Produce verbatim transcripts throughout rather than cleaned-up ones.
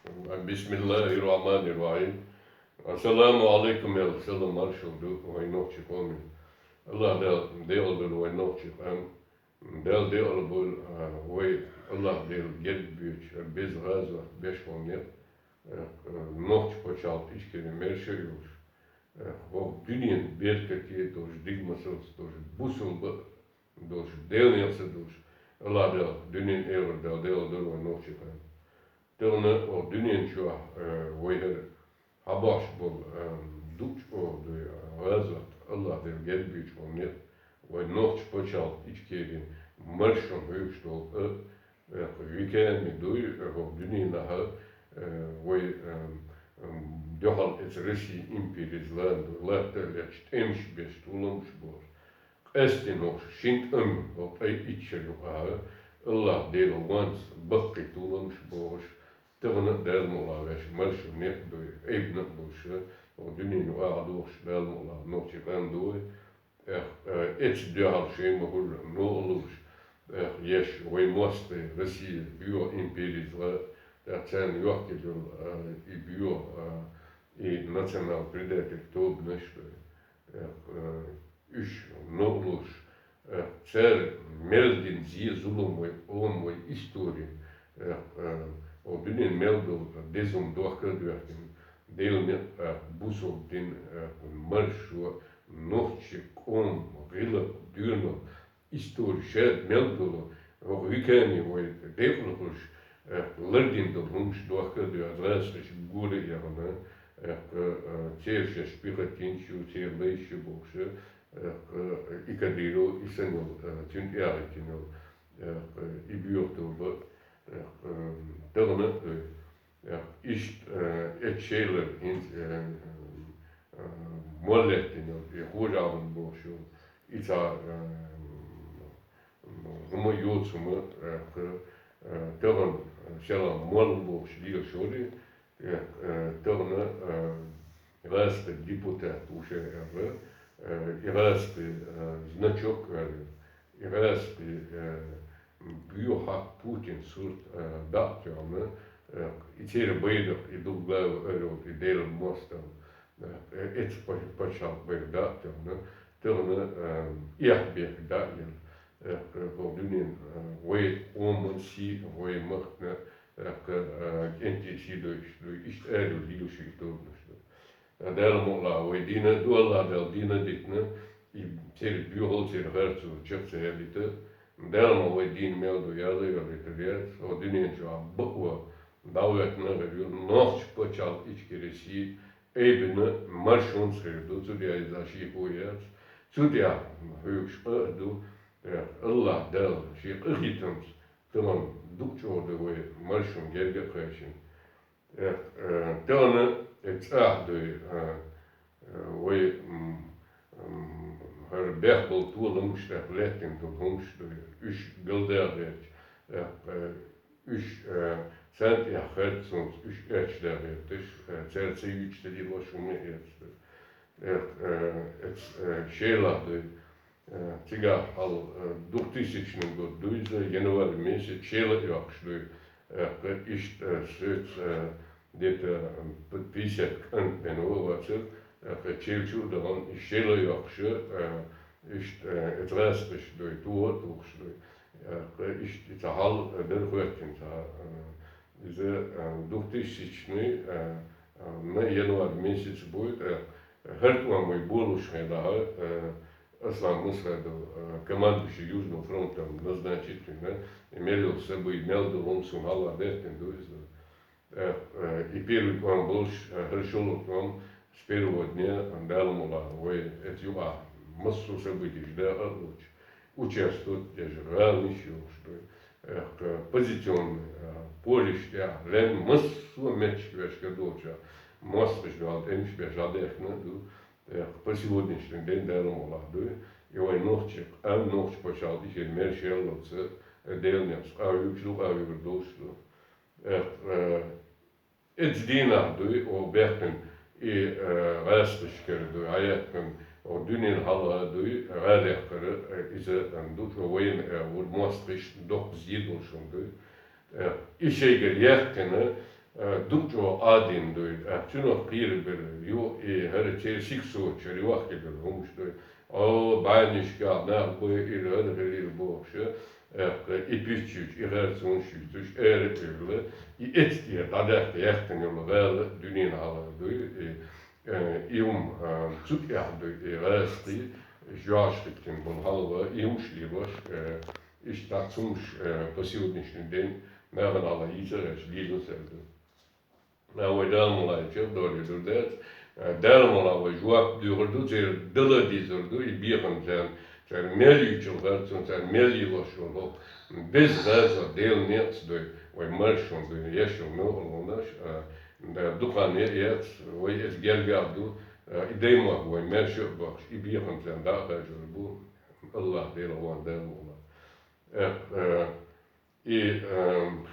بسم الله الرحمن الرحيم. السلام عليكم, аьлла, салам маршал ду вай нохчи къоме. АллахӀ Дала декъал дойла вай нохчи къам. Дала декъал дойла, а, вай АллахӀ Дала герга беча, беза гӀазот беш бола никъ, а, а, нохча пачхьалкх Ичкери маьрша йолаш, а, хӀокху дуьненан беркате долаш, дика масалца долаш, бусалба долаш, Делан некъаца долаш, АллахӀ Дала дуьненан эхартан Дала декъал дойла вай нохчи къам. Тахан хӀокху дуьнен чохь, э, вай хӀара хьабахьаш болу, э, дукха чӀогӀа дуй, э, гӀазот, АллахӀ Дала герга беча болу некъ, вай нохча пачхьалкх Ичкери маршонна хьоьгуш долу, э, э, веками дуй, э, хӀокху дуьненахь, э, вай, э, э, дуьхьал эца Россия империца лан ду, латта а летташ, тӀемаш беш, толамаш болуш. Къаьсттина хӀокху шина тӀамна, хӀокху ткъе итт шарна юкъахь, АллахӀ Делан гӀонца баккхий толамаш бохуш, тахана а Дала мукъалахь ваьш маршонна некъ дуй, айбина а болуш, хӀокху дуьненан юкъахь дохуш Дала мукъалахь нохчи къам ду вай. Эх, э, эца дуьхьал шайн ма-хуьллу новкъа луш, эх, еш вай мостагӀий, Россия, боьха империца лан, эх, царна йохкийла йолу, э, и боьха, э, и национал-предатель тобанаш дуй. Эх, э, уьш новкъа луш, э, цара мел дина зе, зулам вай къоман, вай историн, э, э, хӀокху дуьненан мел долу деза хӀума дохка а доьхкина, Делан некъ, э, бусалба дин, э, маршо, нохчи къоман гӀиллакх, доьналла, истори шаьш мел долу, хӀокху веками вай декъала хуьлуш, э, лардина долу хӀумаш дохка а доьху, гӀазкхаша гора а яхана, э, э, церан шаьш пехотинцаш ю, церан лайш ю бохуш, э, и Кадыров, и санна йолу, э, цуьнан тӀехь а хӀиттина йолу, э, и боьха тоба, э, тахана а, э, иштта, э, эцу шелара хӀинца, э, э, молла лаьттина йолу, и хожа Ӏалам бохуш йолу, и цхьа, э, хӀума йоцу хӀума, э, э, тахана, э, селхана молла бохуш лелаш йолу, э, э, тахана, э, гӀазкхийн депутат ву ша аьлла, э, и гӀазкхийн, э, значок аьлла, и гӀазкхийн, э, боьха Путин сурт, э, дӀа а тоьхна, э, и церан байракх, и дугла а йолу, и Делан мостагӀ, э, эца пачхьалкх байракх дӀа а тоьхна, тахана, э, эхь бехк дӀа а елла, э, хӀокху дуьненан, э, вай къоман сий, вай махкана, э, э, кӀентий сий дойуш ду, иштта аьлла лелаш ю и тобанаш ду. Дала мукъалахь вай дийна а ду, АллахӀ Дала дийна а дитина, и церан боьхалла, церан харцо чекх ца яздита, Дала ма вай дийна мел ду, яла а йолуьйтур яц, хӀокху дуьнен чохь бакъо дӀахӀоьттина а хир ю, нохча пачхьалкх Ичкери сий айбина маршонца хир ду, цу тӀехь иза шеко яц, цу тӀехь хьоьгуш къа а ду, э, АллахӀ Дала шен къинхетамца тахана дукха чӀогӀа ду вай маршонна герга а кхаьчна. Э, э, тахана, э, цӀахь дуй, э, э, вай, м, м, хӀара бехк болу толамаш, тӀаккха лаьттина долу хӀумаш дуй, уьш галдаха гӀерташ, э, э, уьш, э, царна тӀехь харцонца уьш аьча даха гӀерташ, э, цара ца юьйцуш ца дилош хӀума а эцна. Э, э, эц-, э, шелахь дуй, Э, цигахь хьал, э, двухтысячный год дуй иза, январь месяц, шела а йоккхуш дуй. Э, кхы иштта, э, соьца, э, где-то, э, п-, пятьдесят кӀант бен ван вацара, э, кхы чел чу а дахана, и шела а йоккхуш, э, иштта, э, эца гӀазкхаша дуй, тоха а тухуш дуй. Э, кхы иштта и цхьа хьал, э, дара хӀоьттина цхьа, э, иза, э, двухтысячный, э, э, на январь месяц буй, э, хӀара тӀом вай болуш хилахь, э, Аслан Масхадов, э, командующий Южного фронта назначить вина, и мел йолу событие, мел долу хӀума суна хьалха даьттина ду иза. Э, э, и первый тӀом болуш, э, хӀара шолгӀа тӀом с первого дня, Дала мукъалахь, вай эца юкъахь массо а событиеш дакъа а лоцуш, участвовать деш, гӀаланаш йохуш ду. Э, позиционный, э, полеш тӀехь лен массо а меттигашка долчохь, мостагӀаш дуьхьал тӀемаш беш дӀадаьхкина а ду. Э, по сегодняшний день Дала мукъалахь дуй, и вай нохчи къам, нохча пачхьалкх и шен маьршаллалца, э, Делан некъаца къахьоьгуш ду, къахьоьгур долуш ду. Э, э, эца дийнахь дуй, о, бехкан и, э, гӀазкхашкара дуй, хьаяьккхина, о, дуьненан хьалха дуй, гӀалеккхара, э, иза, э, ду, о, вайна, э, вур мостагӀаш доккха зе долуш хӀума дуй. Э, и шайгара яьккхина, Э, дукха чӀоагӀа Ӏадийна дуй, э, цунах кхерабелар ю, и хӀара церан сиксочара йохкаделла хӀумаш дуй. О, бӀаьннашкахь нах бай ира, хӀара хилира бохуш, э, и пиччуьйчу, и харцонаш юьйцуш, ара а тӀерла, и эцтӀера дӀадаккха яьккхина йолу гӀала дуьненан хьалха дуй, и, э, и хӀума, э, цу тӀехь дуй, и гӀазкхий, жоьжахатин болу хьалха, и хӀумаш лелош, э, иштта цхьацца хӀумаш, э, по сегодняшний день нахана хьалха йийца а гӀерташ, лело а цара дуй. Ма вай Дала мукъ лахь чекхдолийла дур дац. Дала мукъ лахь вай жоп доьхур ду, церан дала а дезар ду, и бехам царна, цара мел юьйцуш харцонаш, цара мел лелош йолу хӀокху беза гӀазот Делан некъаца дуй, вай маршонна дуй, еш йолу новкъарлонаш, а, да, дукха хан яц, вай иза гергахь ду, а, и даймохк вай маьрша а бохуш, и бехам царна дӀа а хьажор бу, АллахӀ Дела гӀо Дала мукъ лахь. Э, э, И, эм,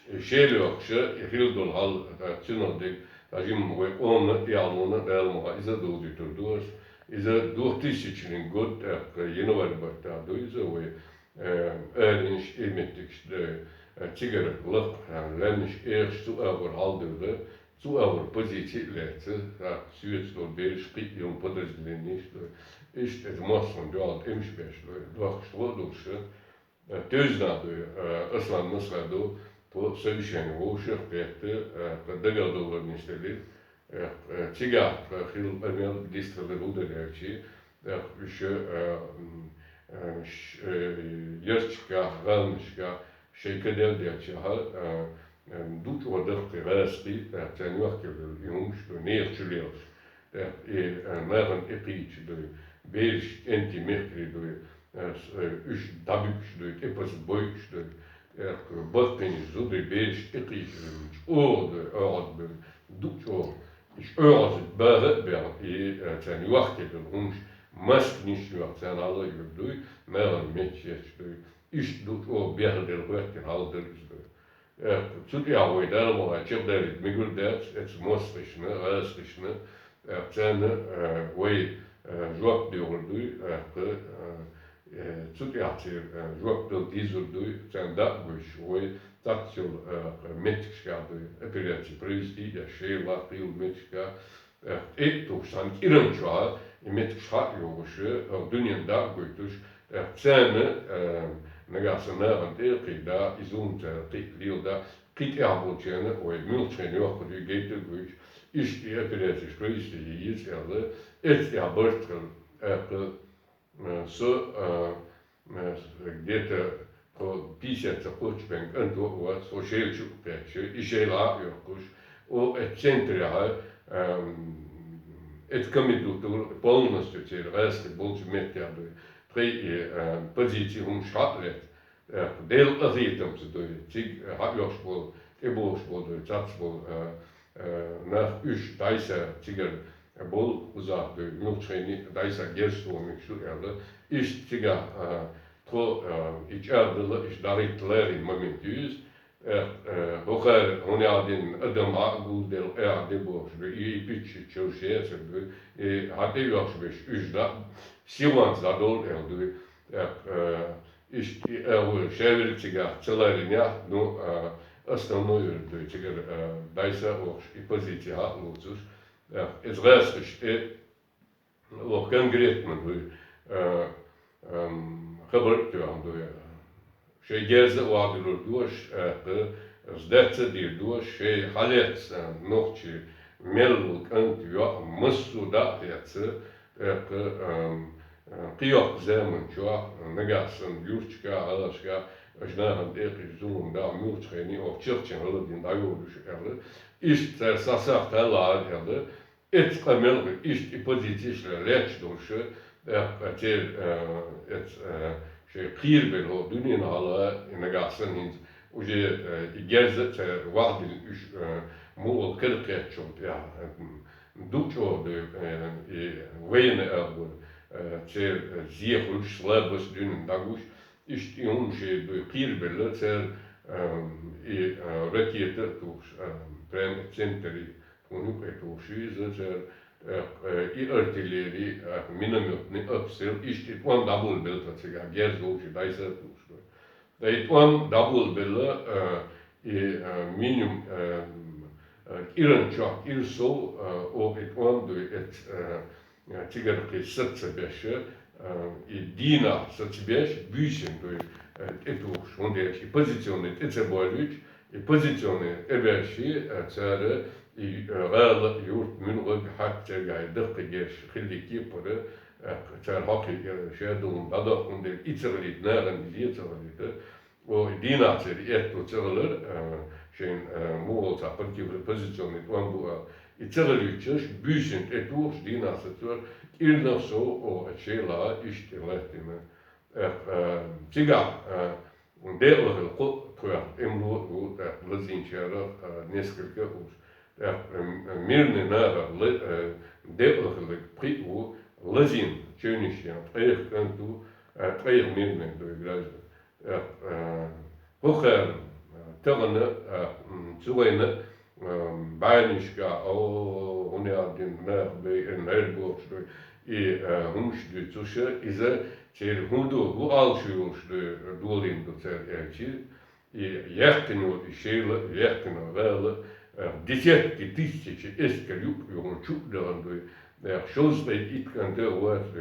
и шел йоккхуш, и хилла долу хьал, э, цунах дерг, ткъа жимма вай къомана а, тӀаьхьалонна а Дала мукъ лахь иза а довзуьйтур ду ас. Иза двухтысячный год, тӀаккха январь баттахь ду иза вай, э, аренаш, и меттигаш, э, э, цигара лакха, э, лаьмнаш, эхаш цу агӀор хьалдевлла, цу агӀор позици а лаьцна, тӀаккха соьца долу бераш кхин а йолу подразделенеш а ду. Иштта иза массо а дуьхьал тӀемаш беш ду, дохкуш гӀо а долуш, Э, тоьзна дуй, э, Аслан Масхадов, тхо совещани вовшах а кхетта, э, тхан дагах довлар нисделира, э, э, цигахь тхан хилла къамел дистхилар хӀун дара аьлча, э, уьш, э, м, э, ш-, э, ярташкахь, гӀаланашкахь шайн кадел делчахьа, э, э, дукха чӀогӀа даккхий гӀазкхий, э, царна йохкаделла и хӀумаш ду, нехан чу лелаш. Э, и, э, нахана тӀекхийча дуй, бераш кӀентий, мехкарий дуй, э, с-, э, уьш дӀабуьгуш дуй, тӀепаза бойуш дуй, э, баккхийчу зударий, бераш тӀекхийча дуй, чӀогӀа дуй, оьгӀаз бевлла, дукха чӀогӀа. Уьш оьгӀаз баха а баьхна, и, э, царна йохкаделла хӀумаш, масканаш а йохка, царна хьала а йуьр дуй, нахана меттигаш еш дуй. Иштта дукха чӀогӀа бехделла хӀоьттина хьал дара иза дуй. Э, цу тӀехь вай Дала мукъ лахь чекхдалийта мегар дац, эцу мостагӀашна, гӀазкхашна, э, царна, э, вай, э, жоп доьхур дуй, э, кху, э, э, цу тӀехь церан, э, жоп дала дезар дуй, царна дӀа а гойтуш, вай цхьацца йолу, э, меттигашкахь дуй, операци провести а деш, шайла лакха йолу меттигашкахь, э, тӀе а тухуш, цхьана кӀиран чохь и меттигаш хьа а йогӀуш, э, дуьненна дӀа а гойтуш, э, царна, э, нагахь санна нахана тӀе а кхийда, и зулам цара кхин а лелада, кхин тӀехь болчарна вай муьлххачу хенахь йоккха дуй гайта а гойтуш, иштта и операцеш провести ян еза аьлла, эцу тӀехь барт хилла, э, кху Э, со, э, э, где-то тхо пятьдесят ца кхоччу бен кӀант ван а вац, тхо шайла чу а кхаьчча, и шайла а йоккхуш, о, эцу центрехь, эм, эцу комендатура полностью церан гӀазкхий болчу меттехь дуй. Тхайн и, э, позици хӀумаш хьа а лаьцна, э, Делан къахетамца дуй, цига, э, хьаоьхуш болу, тӀебогӀуш болу дуй, цац болу, э, э, нах уьш дӀайса цигара болу кхузахь дуй, муьлххачу хенахь дӀайса герз тохамигаш ду аьлла, иштта цигахь, э, тхо, э, и чӀагӀдала, иштта дӀахӀитта ларийна момент ю иза, э, э, хӀокхара хӀунда аьлла дина адам хьа а гулделла, къаьхьа де бохуш ду, и, и пиччачу чуьра шеца ду, и хьа тӀеоьхуш берш уьш дӀа, сихонца дӀадовла аьлла дуй, э, э, Иштта и агӀо шаверг цигахь ца ларинехь, ну, а, основной верг дуй, цигара, а, дӀайса а вохуш, и позици хьа а лоцуш, а, иза гӀазкхашна тӀе, вон конкретно дуй, а, ам, хабар а тоьхна дуй. Шайн герз а охьадуьллур дош, а, кху, сдаться а дийр дош, шайн хьалаьцна нохчий мел волу кӀант, йоӀ массо а дӀа а хеца, ТӀаккха, ам, а, кхин йоккха заман чохь, нагахь санна юрташкахь, гӀалашкахь, аша нахана тӀекхийча зулам дахь муьлххачу хенахь оха чехчан гӀала дина дӀайолуш аьлла, иштта цара схьасахьталахьара аьлла, эцу къамел а, иштта и позицеш лаьтташ долуш, тӀаккха церан, а, эцу, а, шайн кхерабелла хӀокху дуьненан хьалха, и нагахь санна хӀинца уже, а, и герз а цара вахдина уьш, а, мукъал кара кхеттачул тӀаьхьа, а, Дукха чӀогӀа ду, э, и военный агӀор, э, церан, э, зе хуьлуш, слабость дуьненна дӀагуш, иштта и хӀума шен дуй кхерабелла цара, э, и, э, ракета а тухуш, э, прямо центре, тхуна юкъе тухуш ю иза цара, э, э, и артиллери, э, миномётный обстрел, иштта и тӀом дӀаболабелла тхан цигахь, герз вовший дӀайса а тухуш ду. Ткъа и тӀом дӀаболабелла, а, и, а, минимум, а, Э, кӀиран чохь кӀира сов, э, оха и тӀом дуй, эц, э, э, цигара кхин саца ца беш, э, и дийнахь саца беш, буьйсина дуй, э, тӀетухуш, хӀунда аьлча и позиционный тӀе ца бойлуьйтуш, и позиционный тӀебаьшши, э, цара и, э, гӀала, юрт, муьлхарг хьаькхчаргахь даккхигеш хилли кепара, э, цара хьокхи, э, шадолун дӀадоккхун дерг и ца гӀалийта, нахана иза ца гӀалийта, О, дийнахь церан аьтту ца гӀалар, а, шайн, а, мугӀал цхьа противопозиционный тӀом бу а. И ца гӀалуьйтуш, буьйсина тӀетухуш, дийнахь сацор, кӀирнах сов, о, шелахь иштта латтина. Эх, а, цигахь, а, декъала хила кхо тхоьх, эмло а ву, тӀаккха лазийначарах, а, несколько а ву. ТӀаккха, м, мирный нахах ла-, а, декъала хила пхиъ ву, лазийна чевниш ян, ткъех кӀант ву, а, ткъех мирный дуй граждан. Э, э, хӀокхара, э, тахана, э, м, цу вайна, э, бӀаьннашка, о, хӀун ял дина нах бай, э, нер бохуш ду, и, э, хӀумаш ду цу ша, иза церан хӀун ду, хӀун алуш йолуш ду, долийна ду цара аьлчи, и яьккхина йолу и шайла, яьккхина гӀала, э, десятки тысячи эскар юкъ-юкъана чу а дахана ду, э, шовзткъе итт кӀант а вац ду.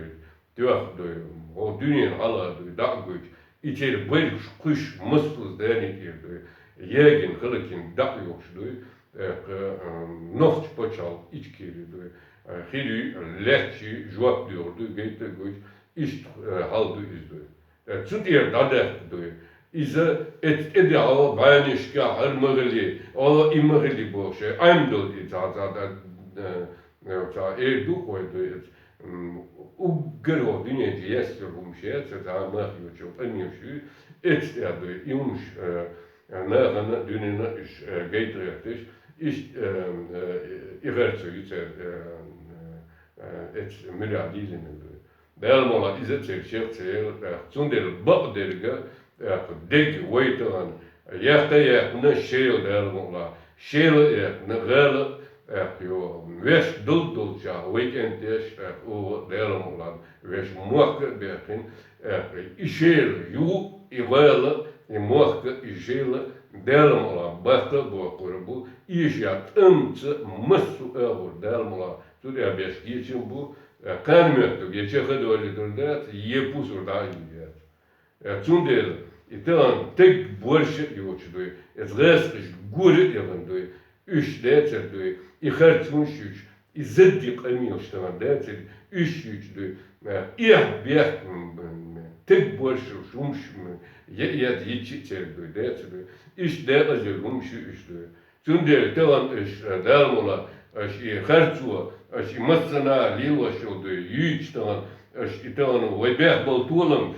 Тоьхна дуй, хӀокху дуьненан хьала дуй, дӀа а гуьйтуш, и церан байракаш кхуьйсуш массо а здани тӀера дуй, ягийна, халакийна дӀа а юхуш дуй, тӀаккха, а, нохчийн пачхьалкх Ичкери дуй, а, хир юй, лаьтташ юй, жоп доьхур дуй, гайта а гойтуш, иштта, а, хьал ду иза дуй. ТӀаккха цу тӀера дӀадаьккха дуй. Иза эцу тӀе дехьа бӀаьннашка хӀара ма хили, о, и ма хили бохуш, Ӏемдал и цхьа, цхьа, а, а, Э, ца эр ду кхой ду, э, м, уггар хӀокху дуьнен чу яьссачу хӀумаш яц, ца цхьа мах йоцу къамелаш ю, эцу тӀе ду, и хӀумаш, э, нахана а, дуьненна а уьш, э, гайта гӀерташ, иштта, э, э, и харцо ю церан, э, э, эцу муьрехь дийлина ду. Дала мукъ лахь, иза а церан чекх ца яла, тӀаккха цундела бакъдерг а, тӀаккха дерг вай тахана, яккха а яьккхина шела, Дала мукъ лахь, шела а яьккхина гӀала а, тӀаккха йо, ваьш долу долчохь вай кӀенташ, тӀаккха оха а, Дала мукъ лахь, ваьш мохк а баьккхина, тӀаккха и шела ю, и гӀала, и мохк а, и шела, Дала мукъ лахь, баккха а боккхур бу, эшна тӀамца массо а агӀор, Дала мукъ лахь, цу тӀехь беш кечам бу, Кхана моьттуг, я чехха долуьйтур дац, я пусар дӀа а йийр яц. Э, цундела, и тахана тегга борша а йоцуш дуй, эцу гӀазкхаша гора а яхана дуй, уьш дацар дуй, и харц хӀумаш юьтуш, и задди къамелаш тахана дацар, уьш юьтуш дуй, э, эхь бехк, м, м, тегга борша хӀумаш, м, я, я, йичи а церг дуй, дацар дуй, иштта декъаза йолу хӀумаш ю уьш дуй. Цундела тахана аша, э, Дала мукъ лахь, аша и харцо, аша и массанхьа лелош йолу дуй, юьйцуш тахана, аша и тахана вай бехбала толамаш,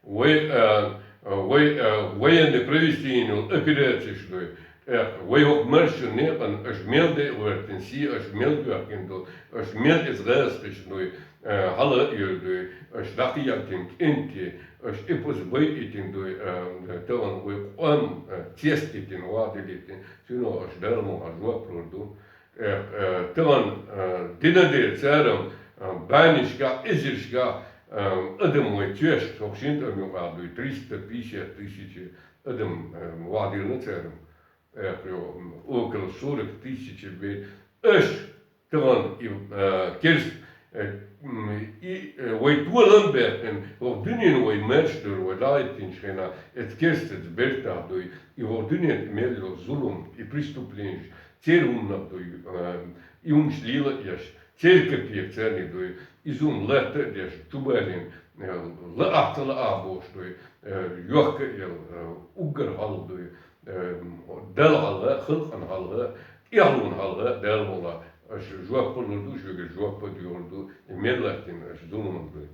вай, э, вай, э, военный провести йина йолу операцеш дуй, тӀаккха вай хӀокху маршонан некъана аша мел декъа гӀоьртина сий, аша мел доьхкина долу, аша мел иза гӀазкхаша дуй, э, хьала а йолу дуй, аша дӀакхиъийтина кӀентий, аша эпос байъийтина дуй, э, тахана вай къам, э, цецдитина, вахьдилийтина, цуьнан аша Дала мукъ лахь жоп лур ду. Э, э, тахана, э, дина дера цара, э, бӀаьннашкахь, эзаршкахь, э, адам вай цоьшка, хӀокху шина тӀам юкъахь дуй, триста пятьдесят тысяч адам, э, вахьдиллина цара. Э, около сорок тысяч бе-, аша Тахана и, э, керс-, э, м, и, э, вай толам баьккхина, хӀокху дуьненан вай маьрша дара, вай дӀахӀиттинчу хенахь, эцу керстаца бертахь дуй, и хӀокху дуьненна тӀе мел йолу зулам, и преступленеш, церан хӀуманах дуй, э, и хӀумаш лела а еш, церан капек царна дуй, и зулам латта а деш, чубалийна, э, лаахь ца лаахь бохуш дуй, э, йохка а ела, э, уггар хьалха дуй, э, Далла хьалха, халкъана хьалха, тӀаьхьалонан хьалха, Дала мукъ лахь, аша жоп лур ду, шуьгара жоп а доьхур ду, и мел латтийна аша зуламан дуй.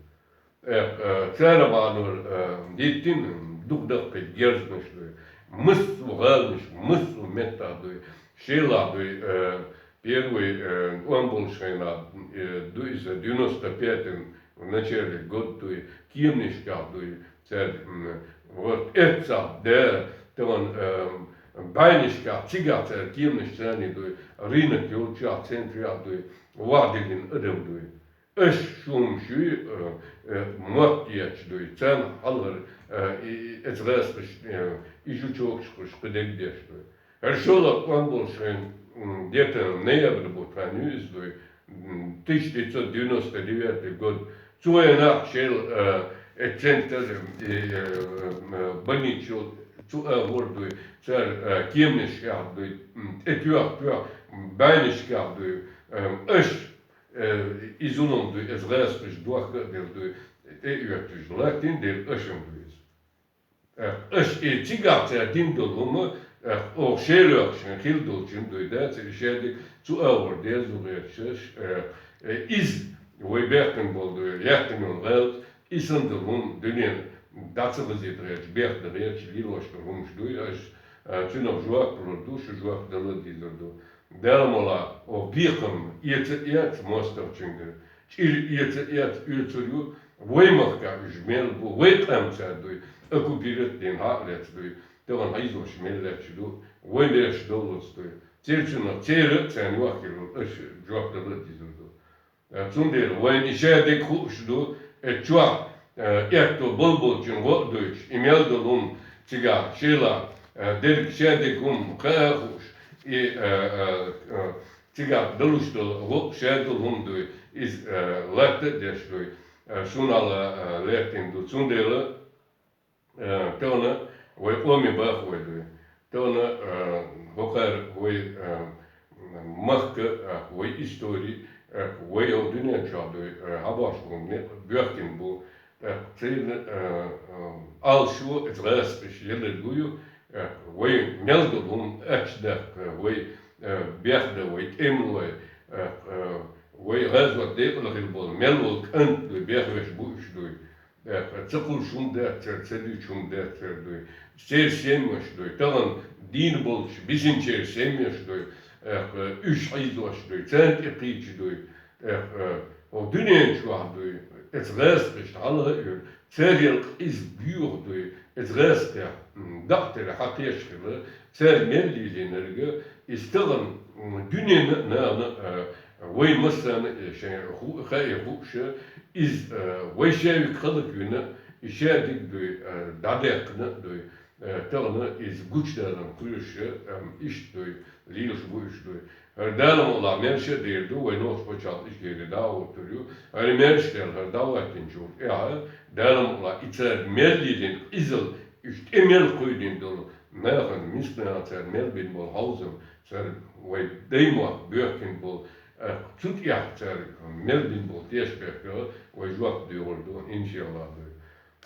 Э, э, цара бахьанор, э, диттина дукха даккхий герзанаш дуй. Массо а гӀаланаш, массо а меттахь дуй. Шелахь дуй, э, первый, э, тӀом болуш хенахь, э, ду иза девяносто пятом в начале год дуй, кеманашкахь дуй. Цара, м, вот, эццахь, да, тахана, эм, бӀаьннашкахь, цигахь цара кеманаш царний дуй, рынок йолчохь, центрехь дуй, вахьдиллина адам дуй. Аша шу хӀума шуьй, э, э, мотт етташ дуй, царна хьалхара, э, и, и, эцу гӀазкхаша, э, и жучокаш кхуш кху дерг деш дуй. ХӀара шоллагӀа тӀом болуш хенахь, м, где-то ноябрь бутт ханна ю иза дуй, м, тысяча девятьсот девяносто девятый год. Цу хенахь шел, э, э, центр, э, э, э, больницаш йолу цу агӀор дуй, цара, э, кеманашкахь дуй, м, тӀе тоьхна-тоьхна, м, бӀеннашкахь дуй, э, аша, э, и зулам дуй, иза гӀазкхаша дохка а делла дуй, тӀе а оьттуш, латтийна дела аша-м дуй иза. Э, аша и цигахь цара дина долу хӀума, э, оха шен лоьхуш хилла долчун дуй, да, цара и шадерг цу агӀор дерзо гӀерташ, э, э, иза вай бехкан болу дуй, яхкина йолу гӀалат, и санна долу хӀума дуьненна дӀа ца хазийта гӀерташ, бехдан гӀерташ, лелош долу хӀумаш дуй, аша, э, цуьнах жоп лур ду, шу жоп дала дезар ду. Дала мукъ лахь, оха бекхам эца а эц мостагӀчуьнгара, чӀир эца а эц оьцур ю, вай махкахь уьш мел бу, вай къам цара дуй, оккупировать дина хьа а лаьцна дуй, тахана хьийзош мел лаьтташ ду, вай бераш довлалц дуй. Церан цунах церан а царна йохкийла аша жоп дала а дезар ду. Э, цундела вайна и шадерг хууш ду, э, чохь, э, аьтто болу болчун гӀо а дойтуш, и мел долу хӀума цигахь шелахь, э, дерг шадерг хӀума хаа а хууш, и, э, э, э, цигахь далуш долу гӀо а шадолу хӀума дуй, иза, э, латта а деш дуй, э, шуна ала, э, лаьттина ду. Цундела, э, тахана вай къоме бахой дуй. Тахана, э, хӀокхара вай, э, махка, э, вай истори, э, вай йолу дуьнен чохь дуй, э, хьабошкахула некъ боьхкина бу. ТӀаккха церан, э, э, алшо иза гӀазкхаша елларг ю, э, вай мел долу хӀума ачдаккха, вай, э, бехдан, вай тӀемалой, э, э, вай гӀазот декъала хила болу мел волу кӀант дуй, бехвеш бу уьш дуй. Э, ца кхуллуш хӀума дац цара, ца дуьйцуш хӀума дац цара дуй. Церан семьяш дуй. Тахана дийна болчу бисинчеран семьяш дуй. Э, уьш хьийзош дуй, царна тӀе кхийча дуй. Э, э, хӀокху дуьнен чохь дуй, эца гӀазкхашна хьалха а йолу, царел къиза боьха дуй, эца гӀазкхех, м, дакъа тера хьакхеш хила, цара мел лелийнарг, иза тахана, м, дуьненна а, нахана а, э, вай массарна а шайн ху-, хаьий хууш, иза, э, вай шаьвиг хӀаллаквина, и шадерг дуй, э, дӀадаьккхина а дуй, э, тахана иза гучудаларна кхоьруш, э, иштта дуй, лелаш бу уьш дуй. ХӀара Дала мукъ лахь маьрша а дер ду, вай нохчийн пачхьалкх иштта дӀа а оттур ю. ХӀара маьрша даьлла, хӀара дӀахӀоттийначул тӀаьхьа, Дала мукъ лахь, и цара мел лелийна къизалла, уьш тӀе мел кхуьйдина долу нахана, мискачу нахана цара мел бина болу хьовзам, цара вай даймохк боьхкина болу, э, цу тӀехь цара мел бина болу тешнабехках вай жоп доьхур ду, иншаллахӀ дуй.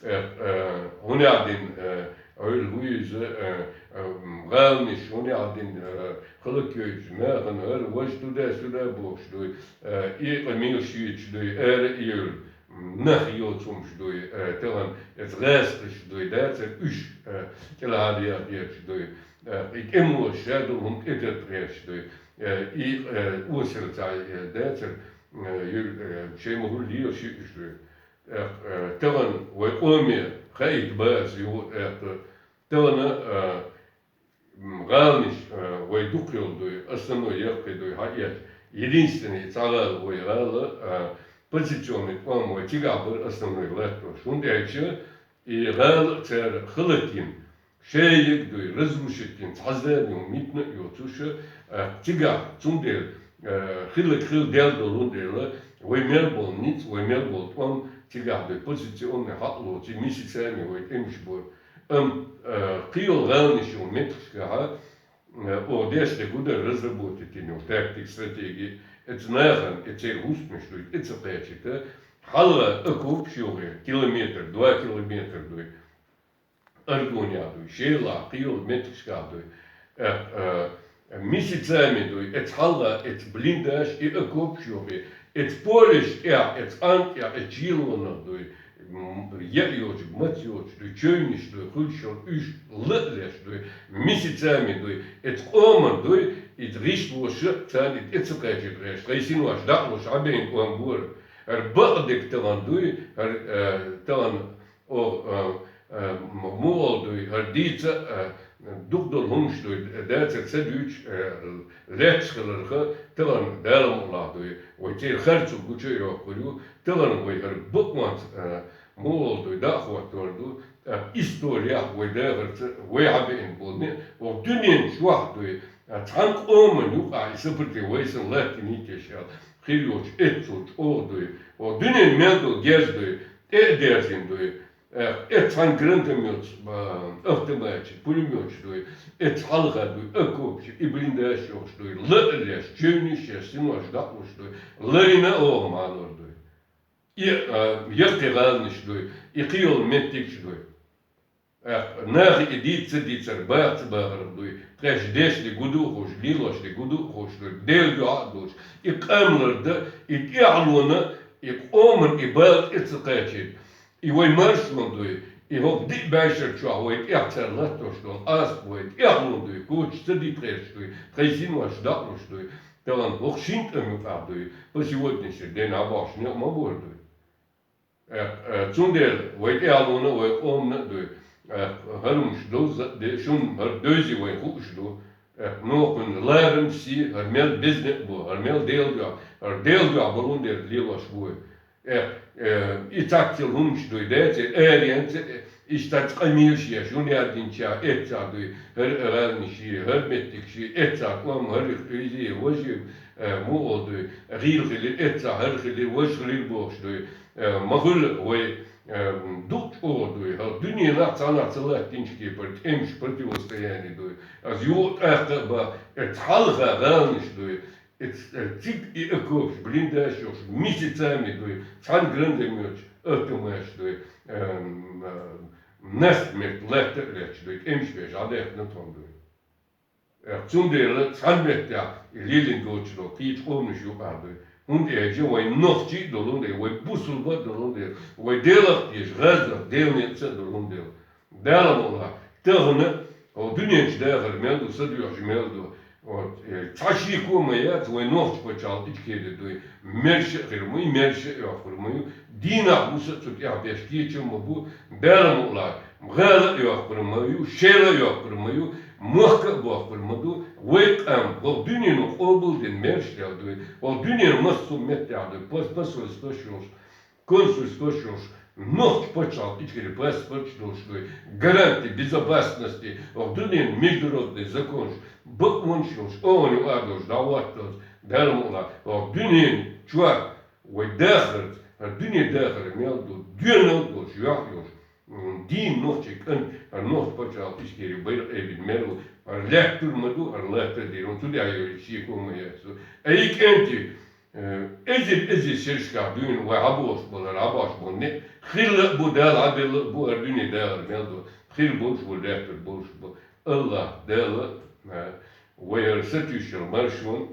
Э, э, хӀунда аьлла дина, э, Ӏуьйрра ву иза, э, э, м, гӀаланаш, хӀунда аьлла дина, э, хӀаллакйойтуш нахана, хӀара важа туда-сюда бохуш дуй, э, и къамелаш йойтуш дуй, ара а йевлла, м, нах йоцу хӀумаш дуй, э, тахана эца гӀазкхаша дуй, дацара уьш, э, кӀелхьардаха гӀерташ дуй, э, и тӀемалоша ша долу хӀума тӀетатта гӀерташ дуй, э, и, э, осал ца, э, дацара, э, юр-, э, шайн ма-хуьллу лелаш уьш дуй. Э, э, тахана вай къоме хаийта бац юха, э, тахана, э, м, гӀаланаш, э, вай дукха йолу дуй, основной яккхий дуй, хьаэцча, единственный цхьа гӀала вай гӀала, э, позиционный тӀом вай цигахь бара основной латтош. ХӀунда аьлча и гӀала цара хӀаллакйина, шайиг дуй, разрушить йина, цхьа зама йолу митина а йоцуш, э, цигахь, цундела, э, хилларг хилла даьлла долун дела, вай мел болу ницкъ, вай мел болу тӀом цигахь дуй, позиционный хьакъ лоций, месяцами вай тӀемаш бора. Амма, э, кхин йолу гӀаланаш йолу меттигашкахьа, э, оха деш дерг хӀун дара, разработать йина йолу тактика, стратеги, эца нахана, эца церан хӀусамаш дуй, тӀе ца кхачийта, хьалха окопаш йохий, километр, два километра дуй. Аргунехь дуй, шелахь, кхин йолу меттигашкахь дуй. Э, э, месяцами дуй, эца хьалха, эца блиндаж и окопаш йохий, эца полеш тӀехь, эца къан тӀехь, эца чийлонах дуй, м, яа йоцуш, мац йоцуш дуй, чевнаш дуй, хуьлуш йолу уьш ла а леш дуй, месяцами дуй, эца къоман дуй, иза гӀишлоша, царна и тӀе ца кхачийта гӀерташ, тхайн синош дӀа а луш, Ӏабейн къом бора. ХӀара бакъдерг тахана дуй, хӀара, э, тахана Оха, а, а, м-, муха дуй, хӀара дийца, а, дукха долу хӀумаш дуй, дацара ца дуьйцуш, а, лаьтташ хиларх, тахана Дала мукъ лахь дуй, вай церан харцо гучу а йоккхур ю, тахана вай хӀара бакъонца, а, муха дуй, дӀа а хӀоттор ду, Э, историяхь вай дахарца вай хьабеана болу, хӀокху дуьнен чохь дуй, э, цхьана къоман юкъахь и сопротив вай санна латтийна тешал, хир йоцуш эццул чӀогӀа дуй, хӀокху дуьнен мел долу герз дуй, тӀе а дерзина дуй, э, эццхьана гранатометаш, э, автоматаш, пулеметаш дуй, эццхьана хьалха дуй, окопаш, и блиндажаш йохуш дуй, лаалеш, чевнаш еш, синош дакъалуш дуй, ларина а оха ма лур дуй. И, а, яккхий гӀаланаш дуй, и кхийолу меттигаш дуй. Э, нахе и дийца ца дийцар, баха ца бахарх дуй. Тхаьш дешна гу ду а хууш, лелошна гу ду а хууш дуй. Делан дуьхьа а долуш, и къам лардан, и тӀаьхьалонан, и къоман и бала тӀе ца кхачийта. И вай маршонан дуй, и хӀокху диъ бӀешар чохь вай тӀехь цара латтош долу аст вай тӀаьхьалонан дуй, коча ца дитхераш дуй, тхайн синош дакъалуш дуй. Тахана хӀокху шина тӀам юкъахь дуй, по сегодняшний день а бохуш некъ ма бора дуй. Э, э, цундела вай тӀаьхьалонан а, вай къоман а дуй, э, хӀара хӀумаш довза а де, шуна хӀара девзи вайн хууш ду. Э, нохкуьнан ларам, сий, хӀара мел беза некъ бу, хӀара мел Делан дуьхьа, хӀара Делан дуьхьа болун дерг лелош бу вай. Э, э, и цхьацца хӀумаш дуй, деций, аренца, э, иштта цкъа мелаш еш, хӀун яздинча, эццахь дуй, хӀара гӀаланаш, хӀара меттигаш, эццахь къоман, хӀара иза, важа, э, муха дуй, гӀийла хилира, эццахь хӀара хилира, важа хилира бохуш дуй. Э, ма хуьлу вай, э, дукха чӀогӀа дуй, хӀара дуьненахь цхьаннахь ца латтийначу кепара тӀемаш, противостояние дуй. Аса юха тӀаккха а бан, э, цхьалха гӀаланаш дуй. Эц-, э, цига и окопаш, блиндажаш йохуш, месяцами дуй, цхьана гранатометаш, автоматаш дуй, эм, э, наст метта латта а лаьтташ дуй, тӀемаш беш, Ӏадаьхна тхуна дуй. Э, цундела цхьана меттехь и лелийна доцуш долу кхечу къоманаш юкъахь дуй. ХӀунда аьлча вайн нохчий а долун дела, вай бусулба а долун дела, вай Делах а дезаш, гӀазот, Делан некъаца а долун дела. Дала мукъалахь, тахана, хӀокху дуьнен чу дахар мел ду, са доьхуш мел ду. Вот, э, цхьа шеко а ма яц, вайн нохчийн пачхьалкх Ичкери дуй, мерша а хир ма ю, мерша а йоккхур ма ю, дийнахь буса а цу тӀехь беш кечам а ма бу, Дала мукъалахь, гӀала а йоккхур ма ю, шела а йоккхур ма ю, мохк а боккхур ма ду, вай къам, хӀокху дуьнено къобалдина мерша дел дуй, хӀокху дуьненан массо а меттехь дуй, пос-, посольствош йолуш, консульствош йолуш, нохчийн пачхьалкх Ичкери паспорташ долуш дуй, гаранти безопасности, хӀокху дуьненан международный законаш, бакъонаш йолуш, оха юкъа а долуш, дӀахӀотталц, Дала мукъалахь, хӀокху дуьнен чохь вай дахарца, хӀара дуьне дахар мел ду, доьналла долуш, юьхь йолуш, м, дийна нохчийн кӀант, хӀара нохчийн пачхьалкх Ичкери байракх айбина мел ву, хӀара лаьттур ма ду, хӀара латта а дийр ву, цу тӀехь йолу шеко а ма яц цу. Ай кӀентий, э, эзар-эзар шерашкахь дуьйна вай хьабохуш болу, хьабохуш болу некъ хилла а бу, Дала хьаделла а бу, хӀара дуьне дахар мел ду, хир болуш бу, лаьттар болуш бу. АллахӀ Дала, э, вай хӀара сатуьйсуш йолу маршонан,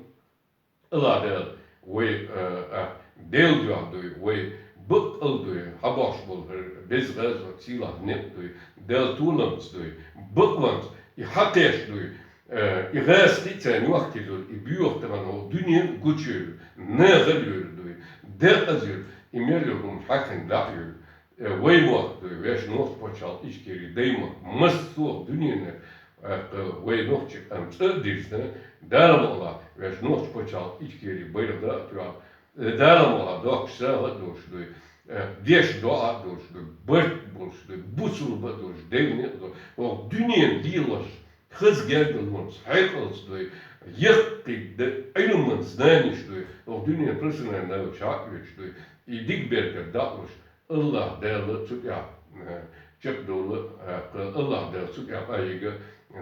АллахӀ Дала вай, э, а, Делан дуьхьа дуй, вай баккъал дуй, хьабохуш болу хӀара беза гӀазот, сийлахь некъ дуй, Дала толамца дуй, бакъонца и хьакхеш дуй, э, и гӀазкхий а царна йохкийла йолу, и боьха тахана хӀокху дуьненан гучуйолу, нахала йолу дуй, декъаза йолу, и мел йолу хӀума хьаькхна дӀа а йолу. Э, вай мохк дуй, вешан нохчийн пачхьалкх Ичкери даймахкан массо а дуьненан, э, вай нохчийн къам цӀа а дирзина, Дала мукъалахь, вешан нохчийн пачхьалкх Ичкери байракх дӀа а тоьхна, э, Дала мукъалахь, доккхачу сагӀа а долуш дуй, э, дешна доӀа а долуш дуй, барт а болуш дуй, бусулба а долуш, Делан некъ а долуш, хӀокху дуьненан лелош, хаза гергарлонца, хьекъалца дуй, яккхий д-, Ӏилман знанеш дуй, хӀокху дуьненан профессиональный навыкаш хьаоьцуш дуй, и дика беркат дӀа а луш, АллахӀ Дала цу тӀехь, э, чекхдовла, э, АллахӀ Дала цу тӀехь къахьега,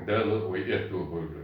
Дала вай аьтто бойла.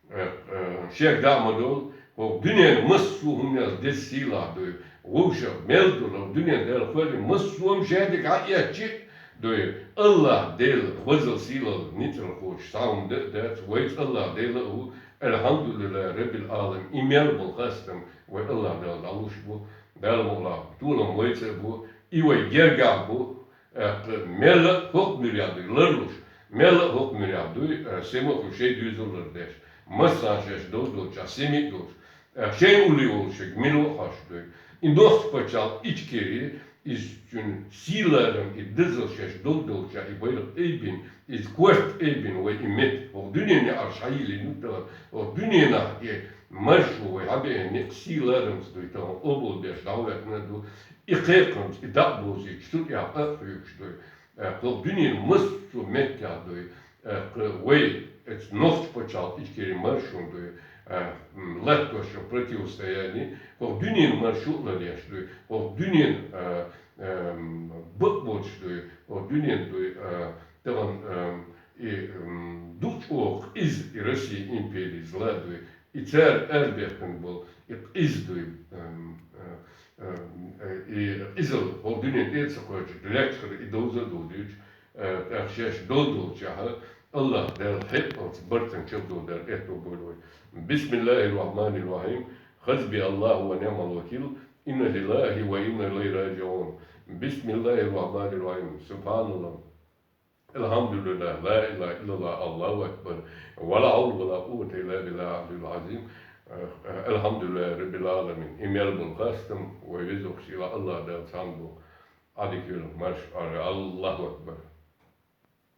Э, э, шега дӀа а ма довла, хӀокху дуьненан массо а хӀуманел деза сийлахь дуй, вовшах мел долу дуьненан Дала кхоьллина массо а хӀума шадерг хьаэцча а дуй, АллахӀ Дела хазал, сийлалла, ницкъала кхочуш цхьа хӀума дан а дац, вайца АллахӀ Дела а ву, Алхьамдулиллахи Раббил Ӏаламин, и мел болу хастам вай АллахӀ Дала дӀалуш бу, Дала мукъалахь, толам вайца а бу, и вай гергахь бу, э, мелла а хӀокху муьрехь дуй ларлуш, мелла а хӀокху муьрехь дуй, э, сема а хуьлуш, шайн доьзал лардеш, массанхьа шаьш дов долчохь, сема а долуш, э, шайн уллехь волуш верг мила ву а хьожуш дуй. И нохчийн пачхьалкх Ичкери, иза цуьнан сий-ларам, и дозалла шаьш дов долчохь, и байракх айбина, иза корта айбина вай и меттиг, хӀокху дуьненан неӀарш хьайиллина ю тахана, хӀокху дуьненахь и маршо вай хьабеана некъ сий-ларамца дуй тахана къобалбеш дӀахӀоьттина а ду, и кхайкхамца, и дӀа а бовзуьйтуш, цу тӀехь къа а хьоьгуш дуй. Э, кхы дуьненан массо а меттехь дуй, э, кхы вай, эцу нохчийн пачхьалкх Ичкери маршонна дуй, э, м, латтош йолу противостояние, кхы дуьненан маршо а ларъеш дуй, кхы дуьненан, э, эм, бакъ боцуш дуй, кхы дуьненан дуй, э, тахана, эм, и, эм, ду чӀогӀа къиза и Россин импери зла дуй, и цара арабехкина болу и къиза дуй, эм, э, эм, э, и къизалла кху дуьненан тӀе а ца кхочуш, лаьттахара и довза а довзуьйтуш, э, тӀаккха шаьш долу долчохь, АллахӀ Дала хьекъалца барт чекхдолу дара аьтто бойла вай. Бисмиллахир-рахманир-рахим. Хасби Аллаху ва ниъмал вакил. Инна лиллахи ва инна илайхи раджиун. Бисмиллахир-рахманир-рахим. Субханаллах. Алхьамдулиллах, ла илаха иллаллах, Аллаху акбар. Ва ла хьавла ва ла къуввата илла биллахил алиyyил азим. Алхьамдулиллахи раббил аламин. И мел болу хастам вай везачу сийлахь АллахӀ Далла цхьаьна бу. Ӏадика йолу марш, Аллаху акбар.